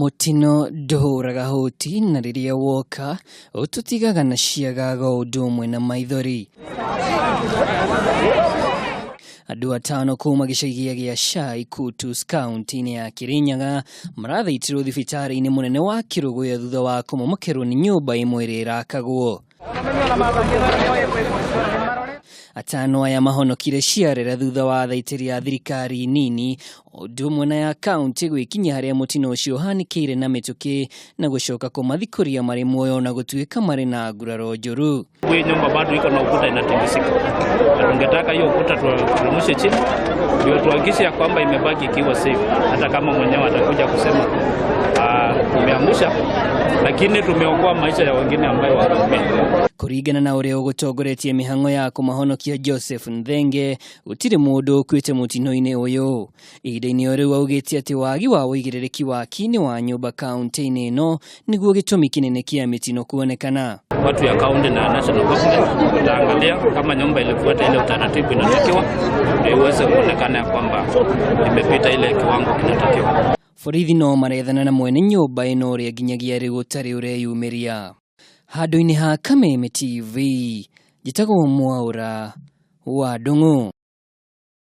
Mũtino ndũhũraga hũti na rĩrĩa woka ũtũtigaga na ciagaga o ũndũ ũmwe na maithori. Andũ atano kuma gĩcagi gĩa Shai Kutus kaunti-inĩ ya Kirinyaga marathaitirwo thibitarĩ-inĩ mũnene wa Kĩrũgũya thutha wa kũmomokerwo nĩ nyũmba ĩmwe ĩrĩa ĩrakagwo. Atano aya mahonokire ciarera thutha wa thaitĩri ya thirikari nini ũndũ ũmwe na ya kaunti gwĩkinyia harĩa mũtino ũcio ũhanĩkĩire na mĩtũkĩ na gũcoka kũmathikũria marĩ muoyo na gũtuĩka marĩ na nguraro njũru. Hii nyumba bado iko na ukuta inatingisika, na tungetaka hiyo ukuta tuteremshe chini ndio tuhakikishe ya kwamba imebaki ikiwa safe, hata kama mwenyewe atakuja kusema tumeangusha, lakini tumeokoa maisha ya wengine ambayo wameumia. Kũringana na ũrĩa ũgũtongoretie mĩhang'o ya kũmahonokia Joseph Nthenge, gũtirĩ mũndũ ũkuĩte mũtino-inĩ ũyũ. Ihinda-inĩ o rĩu augĩte atĩ wagi wa ũigĩrĩrĩki waki-inĩ wa nyũmba kaunti-inĩ ĩno nĩguo gĩtũmi kĩnene kĩa mĩtino kuonekana. Watu ya kaunti na national government wataangalia kama nyumba ilifuata ile utaratibu inatakiwa, ndio iweze kuonekana ya kwamba imepita ile kiwango kinatakiwa. Borithi no marethana na mwene nyũmba ĩno ũrĩa nginyagia rĩu ũtarĩ ũreyumĩria. Handũ-inĩ ha Kameme TV, njĩtagwo Mwaũra wa Ndung'u.